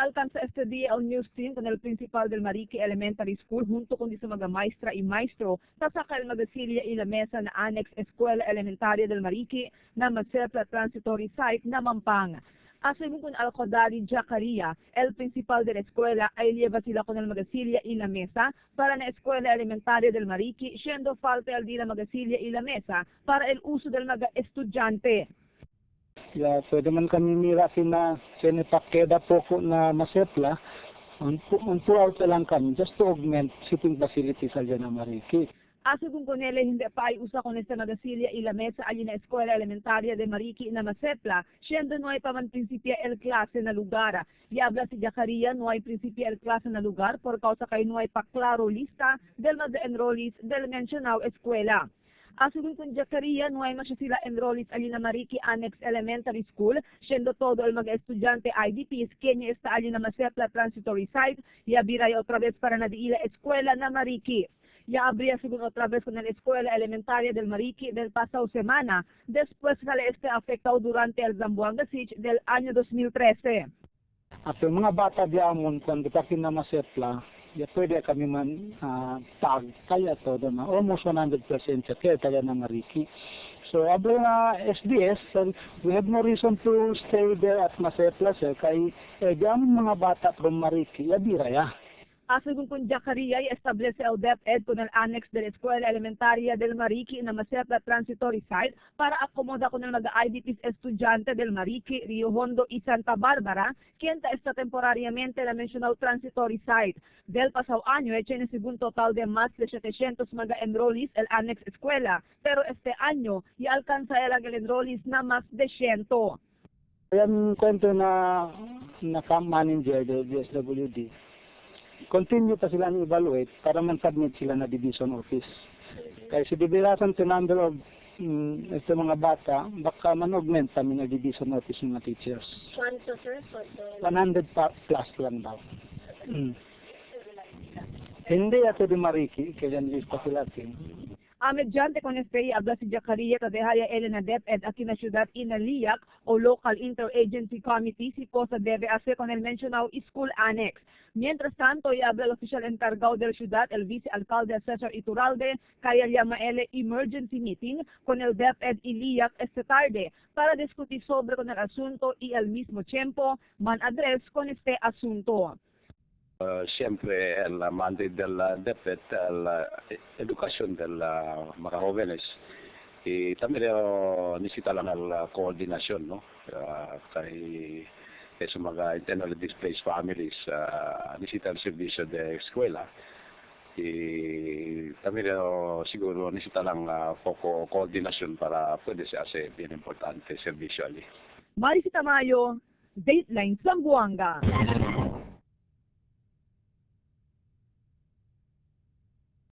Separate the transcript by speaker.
Speaker 1: Alcanza este día el News Team con el principal del Mariki Elementary School junto con su mga maestra y maestro tasaka el magasilya y la mesa na Annex Escuela Elementaria del Mariki na Masepla Transitory Site na Mampang. Según con Alcodari Jacaria, el principal de la escuela, ahí lleva sila con el magasilya y la mesa para la Escuela Elementaria del Mariki, siendo falta el día la magasilya y la mesa para el uso del mga estudiante.
Speaker 2: Ya, pwede man kami mira sina senepakeda poco na Masepla, un out lang kami just to augment sitting facilities allá na Mariki.
Speaker 1: Según con él, hindi pa ay usa con esta magasilya y la mesa allí na Escuela Elementaria de Mariki na Masepla, siendo no hay pa man principia el clase na lugar. Y habla si Jacaria, no hay principia el clase na lugar por causa kay no hay pa claro lista del mga enrollees del mencionado escuela. Según con Jacaria, no hay más sila enrollees allí na Mariki Annex Elementary School, siendo todo el mga estudiante IDPs quien está allí na Masepla Transitory Site, y abiray otra vez para na diila escuela na Mariki. Ya habría según otra vez con la Escuela Elementaria del Mariki del pasado semana, después que este afectado durante el Zamboanga Siege del año 2013.
Speaker 2: At yung mga bata di amon, cuando kami na Masepla, ya pwede kami man tag kaya todo na almost 100% sa kaya tayo na Mariki. So abro na SDS, we have no reason to stay there at Masepla, sir, kay di amon mga bata from Mariki, ya bira ya.
Speaker 1: Según con Jacaria, establece el DepEd con el annex de la Escuela Elementaria del Mariki na Masepla Transitory Site para acomoda con el mga IDPs estudiante del Mariki, Rio Hondo y Santa Bárbara, quien está temporariamente la mencionado Transitory Site. Del pasado año, tiene según total de más de 700 mga enrollees el annex escuela, pero este año ya alcanza el enrollees na más de 100.
Speaker 2: Yan kwento na camp manager del DSWD. Continue pa sila evaluate para man-submit sila na division office. Kaya si dibirasan to number of ito mga bata, baka man-augment kami na division office ng mga teachers.
Speaker 3: Kwanto, sir?
Speaker 2: 100 plus lang daw. Hindi ato di Mariki, kaya lista sila.
Speaker 1: Mediante con este habla si Jacaria tadehaya Elena DepEd aquí na ciudad inaliak o Local Interagency Committee si cosa debe hacer con el mencionado School Annex. Mientras tanto, y habla el oficial encargado de la ciudad, el vicealcalde César Iturralde, kaya llama el emergency meeting con el DepEd Iliac esta tarde para discutir sobre con el asunto y al mismo tiempo man address con este asunto.
Speaker 4: Siempre el mandate del DepEd, la educación de mga jóvenes. Y también necesita lang la coordinación, no? Kay sa mga internally displaced families, necesita el servicio de escuela. Y también siguro necesita lang poco coordinación para puede se hace bien importante servicio allí.
Speaker 1: Maricita Tamayo, Dateline Zamboanga.